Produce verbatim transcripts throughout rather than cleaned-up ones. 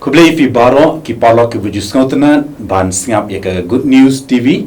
Khublei phi baroh ki paralok kiba ju sngewtynnat ban sngap ïa ka Good News T V.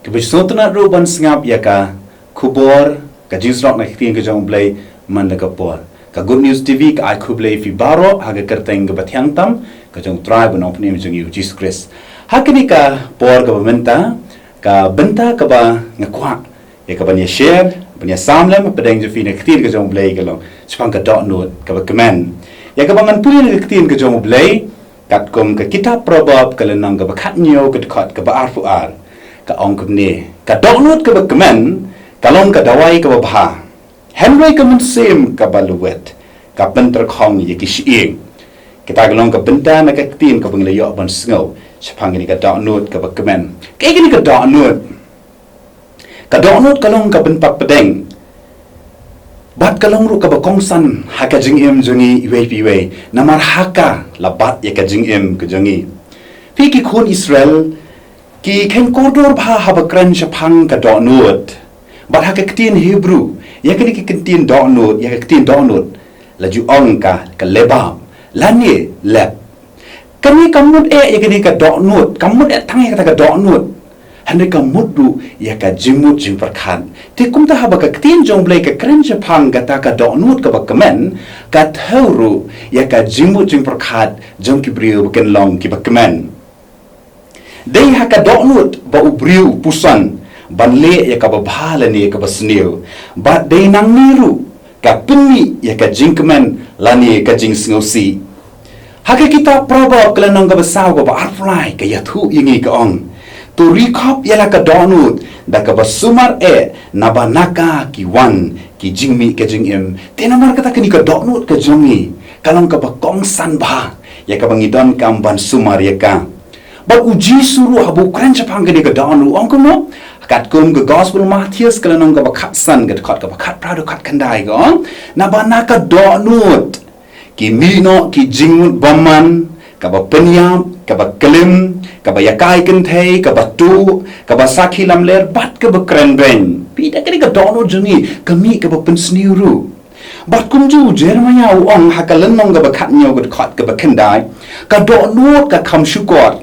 Kiba ju sngewtynnat ruh ban sngap ïa ka khubor, ka jingsngew na ka ktien ka jong U Blei man la ka por. Ka Good News T V ka ai khublei phi baroh ha ka kyrteng kaba thiang tam ka jong U Trai bad U Nongpynim jong ngi U Jisu Khrist. Ha kane ka por kaba mynta, ka bynta kaba nga kwah ïa ka ban ïa share, ban ïa sam lem hapdeng jong phi na ka ktien ka jong U Blei ka long shaphang ka dohnud kaba kmen. Ïa kaba ngan pule na ka ktien ka jong U Blei, katkum ka kitab Proverb ka lynnong kaba khathynñiew ka dkhot kaba arphew ar. Ka ong kumne, ka dohnud kaba kmen ka long ka dawai kaba bha. Hynrei ka mynsiem kaba lwet ka pyntyrkhong ïa ki shyieng. Kita ka long ka bynta na ka ktien kaba ngi la ïoh ban sngew shaphang kane ka dohnud kaba kmen. Kaei kane ka dohnud? Ka dohnud ka long ka bynta pdeng. Bad ka long ruh kaba kongsan ha ka jingim jong ngi iwei pa iwei. Namar ha ka la bat ïa ka jingim ka jong ngi. Phi ki khun Israel ki kheiñ kordor bha haba kren shaphang ka dohnud. Bad ha ka ktien Hebrew, ïa kane ka ktien dohnud, ïa ka ktien dohnud la ju ong ka, ka lebab lane lep. Kane kam mut eh ïa kane ka dohnud, kam mut eh tang ïa kata ka dohnud. Hynrei ka mut ruh ïa ka jingmut jingpyrkhat. Te kumta haba ka ktien jong U Blei ka kren shaphang kata ka dohnud kaba kmen, ka thew ruh ïa ka jingmut jingpyrkhat jong ki briew ba kin long kiba kmen. Dei ha ka dohnud ba u briew u puson ban leh ïa kaba bha lane kaba sniew. Bad dei nangne ruh ka pynmih ïa ka jingkmen lane ka jingsngewsih. Ha ka kitab Proverb ka lynnong kaba saw kaba arphew lai ka ïathuh ïa ngi ka ong, to ri khop ïa la ka dohnud da kaba sumar eh, naba na ka ki wan ki jingmih ka jingim. Te namar kata kane ka dohnud ka jong ngi ka long kaba kongsan bha ïa kaba ngi donkam ban sumar ïa ka. Bad U Jisu ruh haba u kren shaphang kane ka dohnud u ong kumno? Katkum ka Gospel Mathaios ka lynnong kaba khatsan ka dkhot kaba khatphra haduh khatkhyndai ka ong, naba na ka dohnud ki mih noh ki jingmut bymman, kaba pynïap, kaba klim, kaba ïakai kynthei, kaba tuh, kaba sakhi lamler bad kaba kren beiñ. Phi, da kane ka dohnud jong ngi ka mih kaba pynsniew ruh. Bad kumjuh u Jeremaïah u ong ha ka lynnong kaba khathynñiew ka dkhot kaba khyndai, ka dohnud ka kham shukor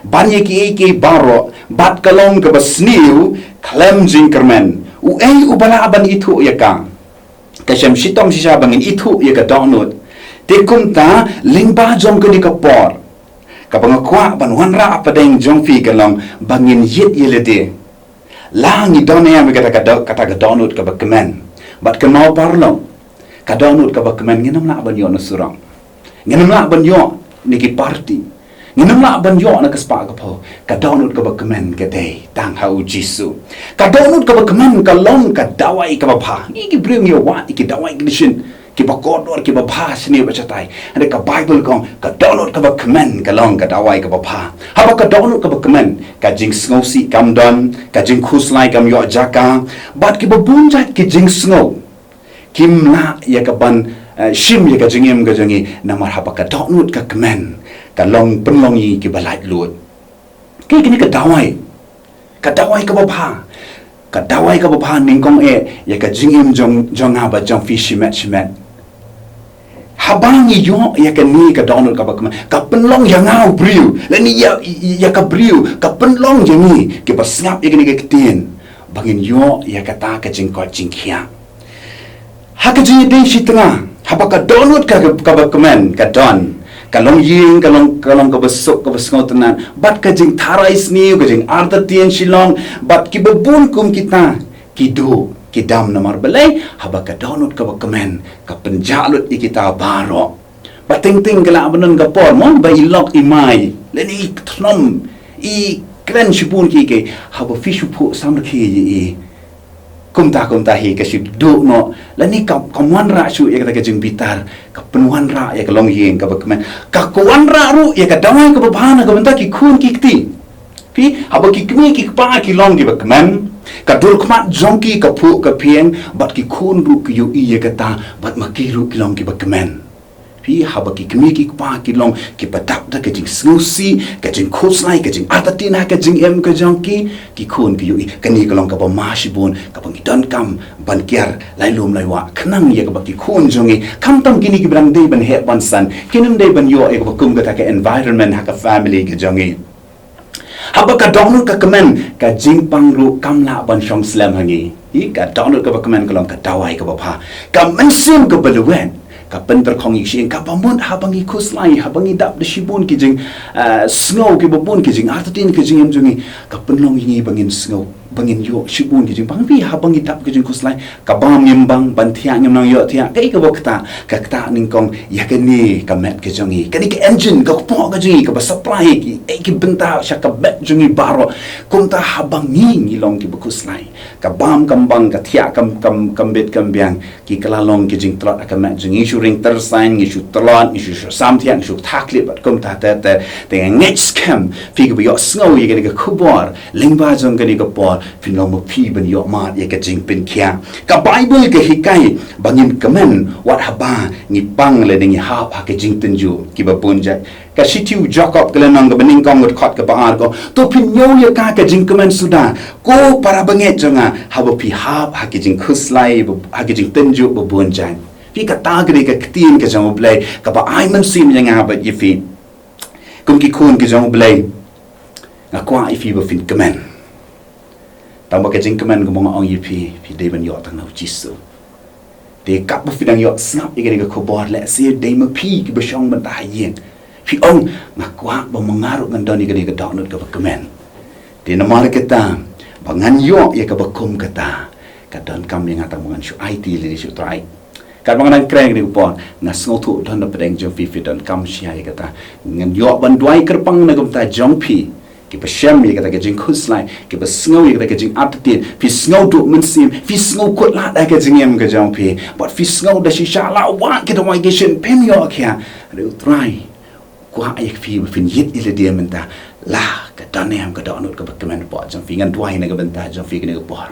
ban ïa kiei kiei baroh, bad ka long kaba sniew khlem jingkyrmen. Uei uba lah ban ithuh ïa ka? Ka shem shitom shisha ba ngin ithuh ïa ka dohnud. Te kumta lyngba jong kane ka por, kaba nga kwah ban wanrah hapdeng jong phi ka long ba ngin ïit ïa lade. La ngi don ïa kata ka doh, kata ka dohnud kaba kmen. Bad kynmaw paralok, ka dohnud kaba kmen ngin ym lah ban ïoh na surok. Ngin ym lah ban ïoh na ki party. Ngin ym lah ban ïoh na ka spah ka phew. Ka dohnud kaba kmen ka dei tang ha U Jisu. Ka dohnud kaba kmen ka long ka dawai kaba bha. Ngi ki briew ngi wad ïa ki dawai ki dashin kiba kordor kiba bha shane ba shatai. Hynrei ka Baibl ka ong ka dohnud kaba kmen ka long ka dawai kaba bha. Haba ka dohnud kaba kmen, ka jingsngewsih kam don, ka jingkhuslai kam ïoh jaka, bad kiba bun jait ki jingsngew kim lah ïa ka ban, eh, shim ïa ka jingim ka jong ngi. Namar haba ka dohnud ka kmen, ka long pynlong ïa ngi kiba laitluid. Kaei kane ka dawai? Ka dawai kaba bha. Ka dawai kaba bha nyngkong eh ïa ka jingim jong, jong nga bad jong phi shimet shimet. Haba ngi ïoh ïa kane ka dohnud kaba kmen, ka pynlong ïa nga u briew lane ïa, ïa ka briew, ka pynlong ïa ngi kiba sngap ïa kane ka ktien ba ngin ïoh ïa kata ka jingkoit jingkhiah. Ha ka jingïadei shi tnga, haba ka dohnud ka, kaba kmen ka don, ka longïing ka long, ka long kaba suk kaba sngewtynnat, bad ka jingtharai sniew, ka jingartatien shilliang, bad kiba bun kum kita ki duh ki dam. Namar balei? Haba ka dohnud kaba kmen ka pynjah lut ïa kita baroh. Ba teng teng ka lah ban don ka por mo ba i lok i mai lane i thnum, i kren shibun kiei kiei. Haba phi shu phuh samrkhie ïa i, kumta kumta hi ka shu duh noh lane ka, kam wanrah shuh ïa kata ka jingbitar, ka pynwanrah ïa ka longïing kaba kmen. Ka, ka wanrah ruh ïa ka dawai kaba bha na ka bynta ki khun ki kti. Phi, haba ki kmie ki kpa ki long kiba kmen, ka dur khmat jong ki ka phuh ka phieng, bad ki khun ruh ki ïohi ïa kata, bad ma ki ruh ki long kiba kmen. Phi, haba ki kmie ki kpa ki long kiba dap da ka jingsngewsih, ka jingkhuslai, ka jingartatien ha ka jingim ka jong ki, ki khun ki ïohi kane ka long kaba ma shibun, kaba ngi donkam ban kiar lai lum lai wah khnang ïa kaba ki khun jong ngi, khamtam kine kiba dang dei ban heh ban san, kin ym dei ban ïoh ïa kaba kum kata ka environment ha ka family ka jong ngi. Haba ka dohnud ka kmen, ka jingpang ruh kam lah ban shong slem ha ngi. Hi, ka dohnud kaba kmen ka long ka dawai kaba bha. Ka mynsiem kaba lwet ka pynrkhong ïa ka shyieng, kaba mut haba ngi khuslai, haba ngi dap da shibun ki jing, ah, sngew kiba bun, ki jingartatien ka jingim jong ngi, ka pynlong ïa ngi ba ngin sngew, ba ngin ïoh shibun ki jingpang. Phi, haba ngi dap ka jingkhuslai, ka bam ngim bang, ban thiah ngim nang ïoh thiah. Kaei kaba ktah? Ka ktah nyngkong ïa kane ka met ka jong ngi, kane ka engine, ka kpoh ka jong ngi, kaba supply ki, eh, ki bynta sha ka met jong ngi baroh. Kumta haba ngi, ngi long kiba khuslai, ka bam kam bang, ka thiah kam, kam, kam bit kam biang, ki kylla long ki jingtlot ha ka met jong ngi. Ngi shu ring tyrsain, ngi shu tlot, ngi shu, shu sam thiah, ngi shu thaklieh bad kumta ter ter. Te nga ngeit skhem phi kiba ïohsngew ïa kane ka khubor lyngba jong kane ka por, phin long ma phi ban ïoh mad ïa ka jingpynkhiah. Ka Baibl ka hikai ba ngin kmen wat haba ngi pang lane ngi hap ha ka jingtynjuh kiba bun jait. Ka shithi u Jakob ka lynnong kaba nyngkong, ka dkhot kaba ar ka ong, to phin ñiew ïa ka ka jingkmen suda, ko para bangeit jong nga, haba phi hap ha ka jingkhuslai, ha ka jingtynjuh ba bun jait. Phi, kata ka dei ka ktien ka jong U Blei kaba ai mynsiem ïa nga bad ïa phi. Kum ki khun ki jong U Blei, nga kwah ïa phi ba phin kmen. Tangba ka jingkmen kaba nga ong ïa phi, phi dei ban ïoh tang na U Jisu. Te katba phi dang ïoh sngap ïa kane ka khubor, lehse dei ma phi kiba shong mynta ha ïing, phi ong, nga kwah ba ma nga ruh ngan don ïa kane ka dohnud kaba kmen. Te namar kata, ba ngan ïoh ïa kaba kum kata, ka donkam ïa nga tang ba ngan shu aiti lade sha U Trai. Katba nga dang kren kane ka por, nga sngewthuh don na pdeng jong phi, phi donkam shisha ïa kata. Ngan ïoh ban duwai kyrpang na ka bynta jong phi kiba shem ïa kata ka jingkhuslai, kiba sngew ïa kata ka jingartatien, phi sngew duh mynsiem, phi sngew kut lad ha ka jingim ka jong phi, bad phi sngew da shisha la wad ki dawai ki shin phim ïoh khia. Hynrei U Trai u kwah ïa phi ba phin ïit ïa lade mynta, la ka don em ka dohnud kaba kmen hapoh jong phi. Ngan duwai na ka bynta jong phi kane ka por.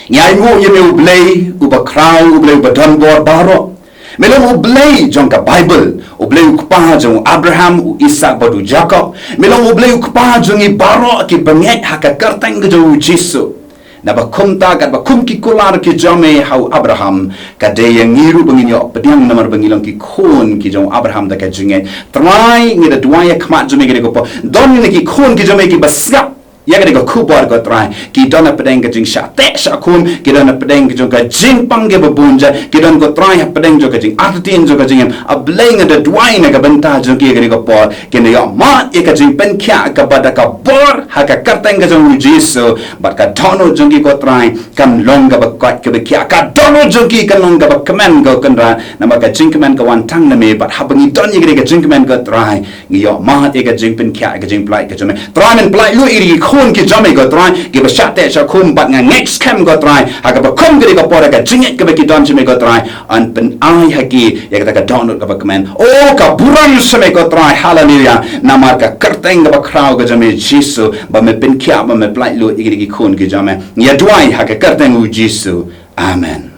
Ngi ainguh ïa me U Blei uba khraw, U Blei uba don bor baroh. Me long U Blei jong ka Baibl, U Blei u kpa jong u Abraham, u Isak bad u Jakob. Me long U Blei u kpa jong ngi baroh kiba ngeit ha ka kyrteng ka jong U Jisu. Naba kumta katba kum ki kular ki jong me ha u Abraham, ka dei ïa ngi ruh ba ngin ïoh pdiang namar ba ngi long ki khun ki jong u Abraham da ka jingngeit. Trai, ngi da duwai ha khmat jong me kane ka por, don na ki khun ki jong me kiba sngap ïa kane ka khubor ko Trai, ki don hapdeng ka jingshah teh shah khum, ki don hapdeng ka jong ka jingpang kaba bun jait, ki don ko Trai hapdeng jong ka jingartatien jong ka jingim. A Blei, nga da duwai na ka bynta jong ki ïa kane ka por, kin da ïoh mad ïa ka jingpynkhiah kaba da ka bor ha ka kyrteng ka jong U Jisu, bad ka dohnud jong ki ko Trai kan long kaba koit kaba khiah, ka dohnud jong ki kan long kaba kmen ko Kynrad, namar ka jingkmen ka wan tang na me, bad haba ngi don ïa kane ka jingkmen ko Trai, ngi ïoh mad ïa ka jingpynkhiah, ka jingpyllait ka jong me. Trai, men pyllait lut ïa ki khun ki jong me ko Trai, kiba shah teh shah khum, bad nga ngeit skhem ko Trai, ha kaba kum kane ka por, ha ka jingngeit kaba ki don jong me ko Trai, yn pynai ha ki ïa kata ka dohnud kaba kmen. O, ka burom sha me ko Trai, haleluya. Namar ka kyrteng kaba khraw ka jong me Jisu, ba me pynkhiah, ba me pyllait lut ïa ki khun ki jong me. Ngi ïa duwai ha ka kyrteng U Jisu. Amen.